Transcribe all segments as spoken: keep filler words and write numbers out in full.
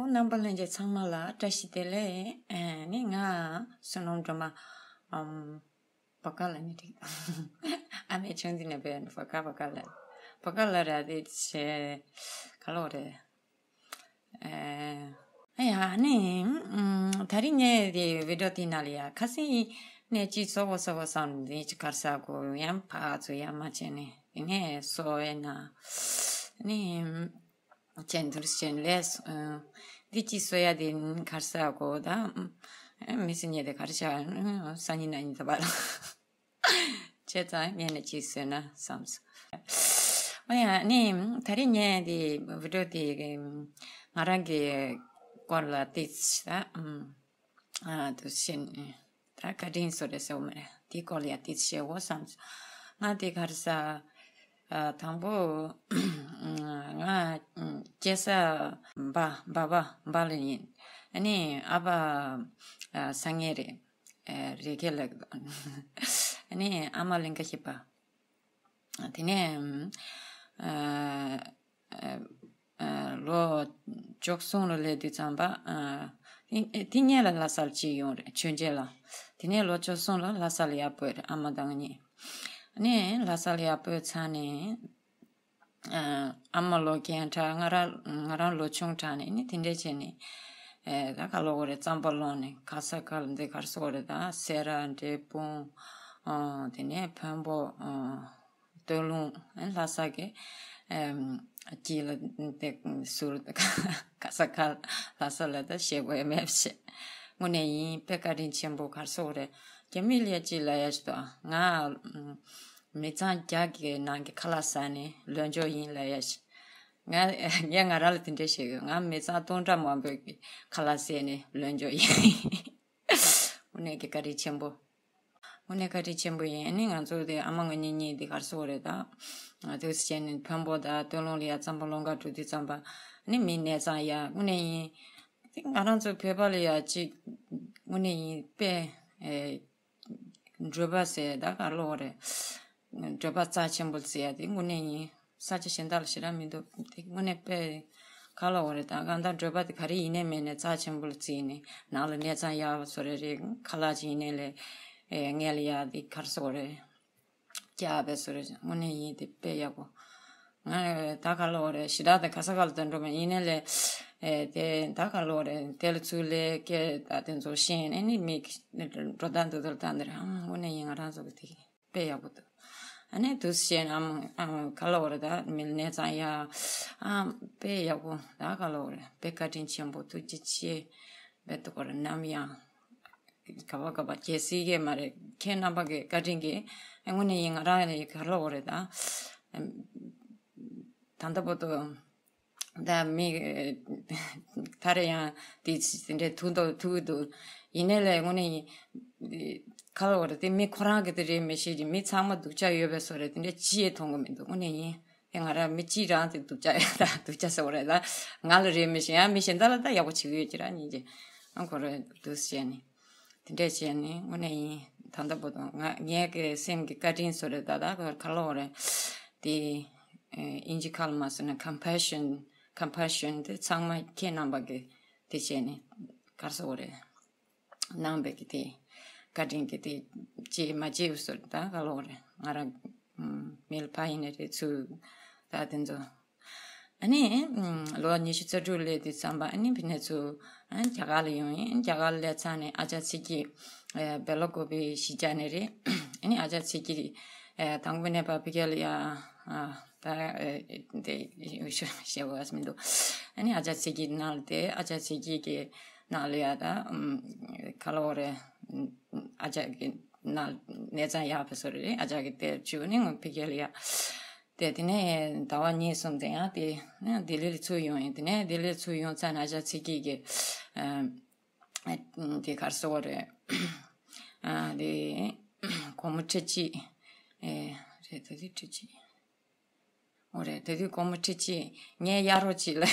རྣམ་པ་ལྷན་རྒྱས་ཚང་མ་ལ་བཀྲ་ཤིས་བདེ་ལེགས། ཨ་ནི་ང་བསོད་ནམས་སྒྲོལ་མ། ཨམ། བ་ཀ་ལ་ནི་འགྲིག་ཨ་མའི་ཆུང་འདི་ནས་བས་བ་ཀ་བ་ཀ་ལ། བ་ཀ་ལ་ར་དེ་ཆེ་ག་ལོ་རེད། ཨ་ཡ་ནི་ཨམ། ད་རིང་ངས་དེ་བི་ཌིའོ་དེ་ནང་ལ་ཡ་ཁ་སང་ནས་ཅི་བཟོ་བོ་བཟོ་བོ་བསམ་ནས་ཅི་གར་ས་གོ་ཡང་ཕ་ཚོ་ཡང་མ་བྱས་ནས་དེ་ནས་བཟོ་ཡས་ན་ནི། ཅན་དུར་ཅན་ལས། འདི་ཅི་གསོ་ཡ་དེ་གར་ས་གོ་ད། མི་སི་ཉེ་དེ་གར་ཆ། སང་ཉིན་གནངས་ཉིན་ད་བར། བྱས་ཙང་ངས་ནས་ཅི་གསོས་ན་བསམས། ཨོ་ཡ་ནི་ད་རིང་ངས་དེ་བི་ཌིའོ་དེ་ང་རང་གི་སྐོར་ལ་ཏིས་ད། ཨ་དུ་ཤེས་ནས་ད་བཀའ་དྲིན་གསོ་རེ་ཟེར་བ་མ་རེད། དེའི་སྐོར་ལ་ཡང་དེ་བཤད་འོ་བསམ། ང་དེ་གར་ས་ཨ་དང་པོ་ང་སྐྱེས་ས་འབའ་འབའ་པ་འབའ་ལ་ཡིན། ཨ་ནི་ཨ་ཕ་ཨ་སངས་རྒྱས་རེད། ཨ་རེ་ཁེ་ལ་ཨ་ནི་ཨ་མ་གླིང་ག་ཤི་པ། དེ་ནས་ཨ་ཨ་ཨ་ལོ་བཅུ་གསུམ་ལ་སླེབས་དུས་ཙམ་པ། ཨ་དེ་དེ་སྔོན་ལ་ལྷ་སར་ཅིག་ཡོང་རེད། ཆོས་མཇལ་ལ། དེ་ནས་ལོ་བཅུ་གསུམ་ལ་ལྷ་ས་ལ་ཡར་སྤོས་རེད། ཨ་མ་དང་གཉིས། ཨ་ནི་ལྷ་ས་ལ་ཡར་སྤོས་ཚར་ནས་ཨ་ཨ་མ་ལོ་རྒན་དྲགས། ང་རང་ང་རང་ལོ་ཆུང་དྲགས་ནས་ནི་དེ་འདྲས་བྱས་ནས་ཨེ་ད་ག་ལོ་གོ་རེད། རྩམ་པ་སློང་ནས་ག་ས་ག་ལ་འདི་གར་སོ་གོ་རེད། ད་སེ་ར་འབྲས་སྤུངས། ཨ་དེ་ནས་བོན་པོ། ཨ་སྟོད་ལུང་། ཨ་ལྷ་ས་གི་ཨེམ་དཀྱིལ་ལ་དེ་ཟུར་ག་ས་ག་ལྷ་ས་ལ་ད་ཤེས་དགོས་མེད་བྱས། དངོས་གནས་ཡིན་དཔེ་བཀའ་དྲིན་ཆེན་པོ་གར་སོ་གོ་རེད། རྒྱ་མི་ལ་ཡ་ཅིག་ལ་ཡ་ཞིག་ཏོ་ང་མི་ཚང་བརྒྱ་གི་ནང་གི་ཁ་ལག་ཟ་ནས་ལོས་འཇོག་ཡིན་ལ་ཡ་ཞིག་ང་ངས་ང་རང་ལ་དེ་འདྲས་བཤད་ཡོད། ང་མི་ཚང་སྟོང་ཕྲག་མང་པོའི་གི་ཁ་ལག་ཟས་ནས་ལོས་འཇོག་ཡིན། དངོས་གནས་ཀྱི་བཀའ་དྲིན་ཆེན་པོ། དངོས་གནས་བཀའ་དྲིན་ཆེན་པོ་ཡིན། ཨ་ནི་ང་ཚོ་དེ་ཨ་མ་ང་གཉིས་གཉིས་དེ་གར་སོ་རེད་ད། ང་དེ་བྱས་ནས་བོན་པོ་དང་སྟོད་ལུང་ལ་ཡ་རྩམ་པ་སློང་ག་འགྲོ་དུས་ཙམ་པ། ཨ་ནི་མི་གནས་ཚང་ཡ་དངོས་གནས་ཡིན། དེ་ང་རང་ཚོ་བོད་པ་ལ་ཡ་ཅིག་དངོས་གནས་ཡིན་དཔེ་ཨེ། འགྲོ་བ་ཟེར་ད་ག་ལོ་རེད། འགྲོ་བ་རྩ་ཆེན་པོ་ཟེར་ཡ་དེ་དངོས་གནས་ཡིན། ས་ཆ་གཞན་དག་ལ་ཞེ་དྲག་མི་འདུག་དེ་དངོས་གནས་དཔེ་ག་ལོ་རེད། ད་གང་ལྟར་འགྲོ་བ་དེ་ག་རེ་ཡིན་ནའི་མིན་ནའི་རྩ་ཆེན་པོ་ལ་བརྩིས་ནས་ནང་ལ་གནས་ཚང་ཡག་པོ་བཟོ་རེ་རེད། ཁ་ལག་ཅིག་ཡིན་ནའི་ལས་ངལ་ཡག་དེ་གར་སོ་རེད། རྒྱག་པའི་བཟོ་རེད། དངོས་གནས་ཡིན་དེ་དཔེ་ཡག་པོ། ང་ད་ག་ལོ་རེད། ཞེ་དྲག་དེ་ག་ས་ག་ལ་དུ་འགྲོ་མ་ཡིན་ནའི་ལས་དེ་ད་ག་ལོ་རེད། དེ་ལ་ཚུར་ལས་སྐད་ད་དེ་ཚོ་ཤེས་ནས་ནི་མི་འགྲོ་སྟངས་འདུག་དེ་ལ་ད་འདི་རེད། ཨང་དངོས་གནས་ཡིན། ང་རང་ཚོ་གི་དེ་དཔེ་ཡག་པོ་འདུག་ཨ་ནི་དུས་ཤེས་ནམ་ཨ་ག་ལ་བ་རེད། ད་མི་གནས་ཚང་ཡ་ཨ་དཔེ་ཡག་པོ། ད་ག་ལ་བ་རེད། དཔེ་བཀའ་དྲིན་ཆེན་པོ། ཐུགས་རྗེ་ཆེ། དཔེ་ཐུགས་ཁོ་རེ་ནམ་ཡང་ག་བ་ག་བ་རྒྱལ་སྲིད་གི་མ་རེད། ཁྱེད་རྣམ་པ་གི་བཀའ་དྲིན་གི་ཨ་དངོས་གནས་ཡིན། ང་རང་ཡི་ག་ལ་བ་རེད། ད་ད་ལྟ་བར་དུ། ད་མི་ད་རེ་ཡང་དེ་དེ་འདྲའི་ཐུག་འདུག་ཐུག་འདུག་ཡིན་ནའི་ལས་དངོས་གནས་ཡིན། ག་ལ་བ་རེད། དེ་མི་ཁོ་རང་གི་དེ་རེད་མི་ཤེས་ཀྱི། མི་ཚང་མ་སྡུག་ཅག་ཡོད་པའི་བཟོ་རེད། དེ་འདྲ་ཅི་ཡེ་མཐོང་གི་མི་འདུག་དངོས་གནས་ཡིན། དེ་ང་རང་མི་གཅིག་རང་དེ་སྡུག་ཅག་ཡོད། ད་སྡུག་ཅག་ཟེར་བ་རེད། ད་ང་ལ་རེད་མི་ཤེས། ཡང་མི་གཞན་དག་ལ་ད་ཡག་པོ་བྱེད་ཀྱི་ཡོད་ཀྱི་ར། ཉིན་གྱི་ཨང་ཁོ་རེ་འདུག་བྱས་ནས་དེ་འདྲས་བྱས་ནས་དངོས་གནས་ཡིན། ད་ལྟ་བར་དུ་ང་ངའི་གི་སེམས་ཀྱི་བཀའ་དྲིན་བཟོ་རེད། ད་ད་ག་ལ་བ་རེད། དེ་ཨིན་ཇི་ཁ་ལ་མ་སོང་ན་compassion compassion དེ་ཚང་མ་ཁྱེད་རྣམ་པ་གི་དེ་བྱས་ནས་གར་སོ་རེད། གནང་བའི་གི་དེ་བཀའ་དྲིན་གི་དེ་བརྗེད་མ་བརྗེད་བཟོ་ད་ག་ལོ་རེད། ང་རང་མི་ལ་ཕ་ཡིན་ནི་རེད་ཚུལ་ད་དེ་ཚོ། ཨ་ནི་ལོ་ཉི་ཤུ་རྩ་དྲུག་སླེབས་དུས་ཙམ་པ་ཨ་ནི་ཕི་ནས་ཚུར་རྒྱ་གར་ལ་ཡོང་ཡིན། རྒྱ་གར་ལ་སླེབས་ཚར་ནས་ཨ་ཅག་ཚེ་སྐྱིད་བེ་ལ་ཀོ་པི་གཞིས་ཆགས་ནས་རེད། ཨ་ནི་ཨ་ཅག་ཚེ་སྐྱིད་དང་པོ་ནས་ཕ་ཕི་ག་ལ་ཡ་ད་དེ་ཞེ་བོ་ཨ་མི་འདུག་ཨ་ནི་ཨ་ཅག་ཚེ་སྐྱིད་ནང་ལ་དེ་ཨ་ཅག་ཚེ་སྐྱིད་ཀྱི་ནང་ལ་ཡ་ད་ག་ལ་བ་རེད། ཨ་ཅག་གི་ནང་གནས་ཚང་ཡག་པའི་བཟོ་རེད། ཨ་ཅག་གི་དེ་བཅུག་ནས་ང་ཕི་ག་ལ་ཡ་དེ་དེ་ནས་ཟླ་བ་གཉིས་གསུམ་དེ་ཡང་དེ་ལྡི་ལི་ལ་ཚུར་ཡོང་ཡིན། དེ་ནས་ལྡི་ལི་ལ་ཚུར་ཡོང་ཚར་ནས་ཨ་ཅག་ཚེ་སྐྱིད་ཀྱི་དེ་གར་སོ་བ་རེད། དེ་སྒོར་མོ་ཁྲི་གཅིག་ཨེ་རེད། ད་དེ་ཁྲི་གཅིག་འོ་རེད། དེ་དུས་སྒོར་མོ་ཁྲི་གཅིག་ངའི་གཡར་རོགས་གཅིག་ལ་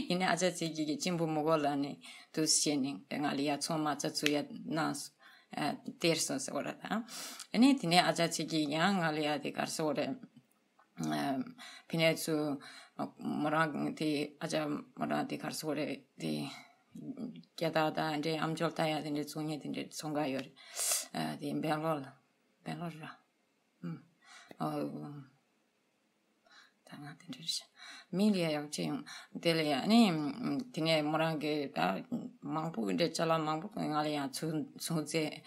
ཡིན་ནའི་ཨ་ཅག་ཚེ་སྐྱིད་ཀྱི་གཅེན་པོ་མོ་གོ་ལ་ནས་དུས་བྱས་ནས་ང་ལ་ཡ་ཚོང་མ་རྩ་ཚུ་ཡ་གནང་སོང་། ཨ་སྟེར་སོང་ཟེར་བ་རེད། ད་ཨ་ནི་དེ་ནས་ཨ་ཅག་ཚེ་སྐྱིད་ཡང་ང་ལ་ཡ་དེ་གར་སོ་བ་རེད། ཕི་ནས་ཚུར་ མོ་རང་དེ་ཨ་ཅག་མོ་རང་དེ་གར་སོ་རེད་དེ། སྐྱེ་ད་ད་འདྲེ་ཨམ་ཅོག་ལྟ་ཡ་དེ་འདྲེ་ཚོང་ཉེ་དེ་འདྲེ་ཚོང་ག་ཡོད་རེད། དེ་སྦེང་ལོར་ལ་སྦེང་ལོར་ར། ཨོ། ད་ང་དེ་འདྲ་རེད། མིང་ལ་ཡག་ཅིག་ཡོང་། དེ་ལ་ཡ་ནི་དེ་ནས་མོ་རང་གི་ད་མང་པོ་འདྲ་ཅ་ལག་མང་པོ་ང་ལ་ཡང་ཚོང་ཚོང་རྫས་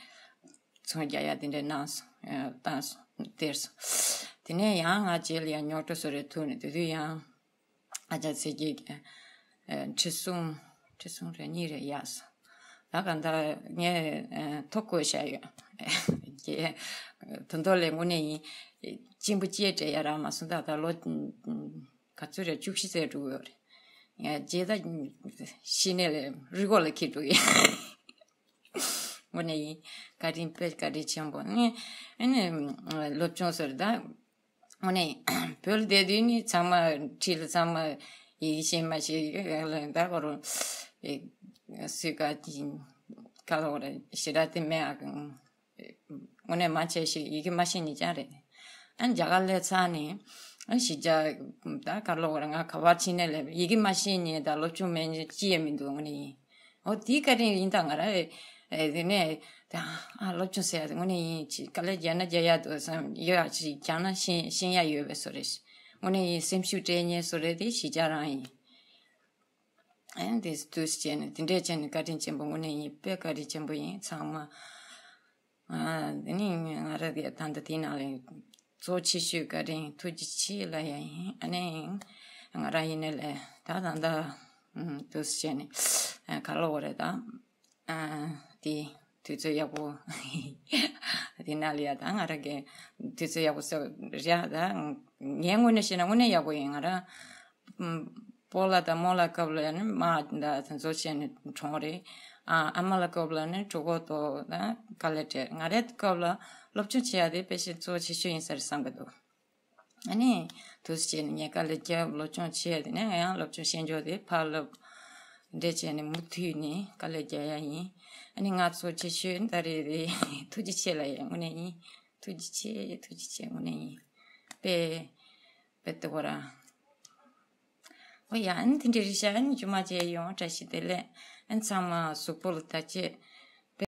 ཚོང་རྒྱག་ཡ་དེ་འདྲ་གནང་སོང་། བཏང་སོང་སྟེར་སོང་། དེ་ནས་ཡང་ང་རྗེས་ལ་ཡང་ཉོག་ཏོ་སོ་རེ་ཐུག་ནས་དེ་དུས་ཡང་ཨ་ཅག་ཚེ་སྐྱིད་ཀྱིས་ཁྲི་སྲོང་ཁྲི་སྲོང་རེ་གཉིས་རེ་ཡག་སོང་། ད་ག་ད་ངས་ཐོ་བཀོད་བཞག་ཡོད། ཀྱེ། དོན་དོ་ལས་དངོས་གནས་ཡིན། གཅིན་པ་ཅེས་སྤྲད་ཡ་རག་མ་སོང་། ད་ད་ལོ་ག་ཚོད་རེད། བཅུ་བཞི་ཙམ་འགྲོ་གི་ཡོད་རེད། ངས་རྗེས་ད་ཤི་ནས་ལས་རི་མགོ་ལ་འཁྱེར་འགྲོ་གི་ཡིན། དངོས་གནས་ཡིན། བཀའ་དྲིན་དཔེ་བཀའ་དྲིན་ཆེན་པོ། ངས་ཨ་ནི་སློབ་སྦྱོང་ཟེར་ད། དངོས་གནས་བོད་ལ་བསྡད་དུས་ནི་ཚང་མ་འཁྲིས་ལ་ཚང་མ་ཡི་གེ་ཤེས་མ་ཤེས་ཡི་གེ་ལ་ད་གོ་རུ་སུས་ག་ཅི་ག་ལ་གོ་ར་ཞེ་དྲག་དེ་མེད་ཨ། དངོས་གནས་མང་ཆེ་ཞིག་ཡི་གེ་མ་ཤེས་ནི་ཅང་རེད། ཨ་ནི་རྒྱ་གར་ལ་ཚར་ནས་ཨ་གཞིས་ཆགས་ད་ག་ལ་གོ་ར་ང་ག་བར་ཕྱིན་ནས་ལས་ཡི་གེ་མ་ཤེས་ནི་ད་སློབ་སྦྱོང་མེད་ནི་ཅི་ཡང་མི་འདུག་དངོས་གནས་ཡིན། འོ་དེའི་བཀའ་དྲིན་ཡིན་ད་ང་ར། ཨེ་དེ་ནས་ད་ཨ་སློབ་སྦྱོང་ཟེར་ཡ་དེ་དངོས་གནས་ཡིན་ཅིག་དཀའ་ལས་རྒྱག་ན་རྒྱག་ཡ་འདུག་བསམ་ཡོད་ཡ་ཅིག་རྒྱག་ན་ཤེས་ཤེས་ཡ་ཡོད་པའི་བཟོ་རེད། དངོས་གནས་ཡིན་སེམས་ཤུགས་སྤྲད་མཁན་བཟོ་རེད་དེ་གཞིས་ཆགས་རང་ཡིན། ཨེ་འདི་དུས་བྱས་ནས་དེ་འདྲས་བྱས་ནས་བཀའ་དྲིན་ཆེན་པོ་དངོས་གནས་ཡིན་དཔེ་བཀའ་དྲིན་ཆེན་པོ་ཡིན་ཚང་མ། ཨ་དེ་ནི་ང་ར་དེ་ད་ལྟ་དེའི་ནང་ལ་གཙོ་ཆེ་ཤོས་བཀའ་དྲིན་ཐུགས་རྗེ་ཆེ་ལ་ཡ་ཡིན། ཨ་ནི་ང་ར་ཡིན་ནའི་ལས་ད་ད་ལྟ་དུས་བྱས་ནས་ག་ལ་འོ་རེད་ད། ཨ་དེ་དུས་ཚོད་ཡག་པོ་དེ་ནང་ལ་ཡ་ད་ང་ར་གི་དུས་ཚོད་ཡག་པོ་ཟེར་རེད་ད། ངའི་ངོས་ནས་བཤད་ན་དངོས་གནས་ཡག་པོ་ཡིན། ང་ར་སྤོ་ལགས་དང་རྨོ་ལགས་སྐབས་ལ་ནི་མ་ད་དེ་ཚོ་བྱས་ནས་གྲོངས་རེད། ཨ་ཨ་མ་ལགས་སྐབས་ལ་ནི་གྲོད་ཁོག་ཏོ་ད་དཀའ་ལས་འཕྲད། ང་རའི་སྐབས་ལ་སློབ་སྦྱོང་བྱེད་ཡ་དེ་དཔེ་ཆ་གཙོ་ཆེ་ཤོས་ཡིན་ས་རེད་བསམ་གི་འདུག་ཨ་ནི་དུས་བྱས་ནས་ངས་དཀའ་ལས་བརྒྱབ་སློབ་སྦྱོང་བྱས། དེ་ནས་ང་ཡང་སློབ་སྦྱོང་ཤེས་འཇོག་དེ་ཕར་བསླབ་འདྲེ་བྱས་ནས་མུ་མཐུད་ནས་དཀའ་ལས་རྒྱག་ཡ་ཡིན། ཨ་ནི་ང་ཚོ་ཆེ་ཤོས་ད་རེད་རེད། ཐུགས་རྗེ་ཆེ་ལ་ཡ་དངོས་གནས་ཡིན། ཐུགས་རྗེ་ཆེ་ཐུགས་རྗེ་ཆེ་དངོས་གནས་ཡིན། དཔེ་དཔེ་ལྟ་བུ་ར། ཨོ་ཡ་ཨ་ནི་དེ་འདྲའི་རེད་ཤག་ཨ་ནི་རྒྱུ་མ་བྱས་ཡོང་བཀྲ་ཤིས་བདེ་ལེགས། ཨ་ནི་ཚང་མ་གཟུགས་པོ་ལ་ད་ཅེས།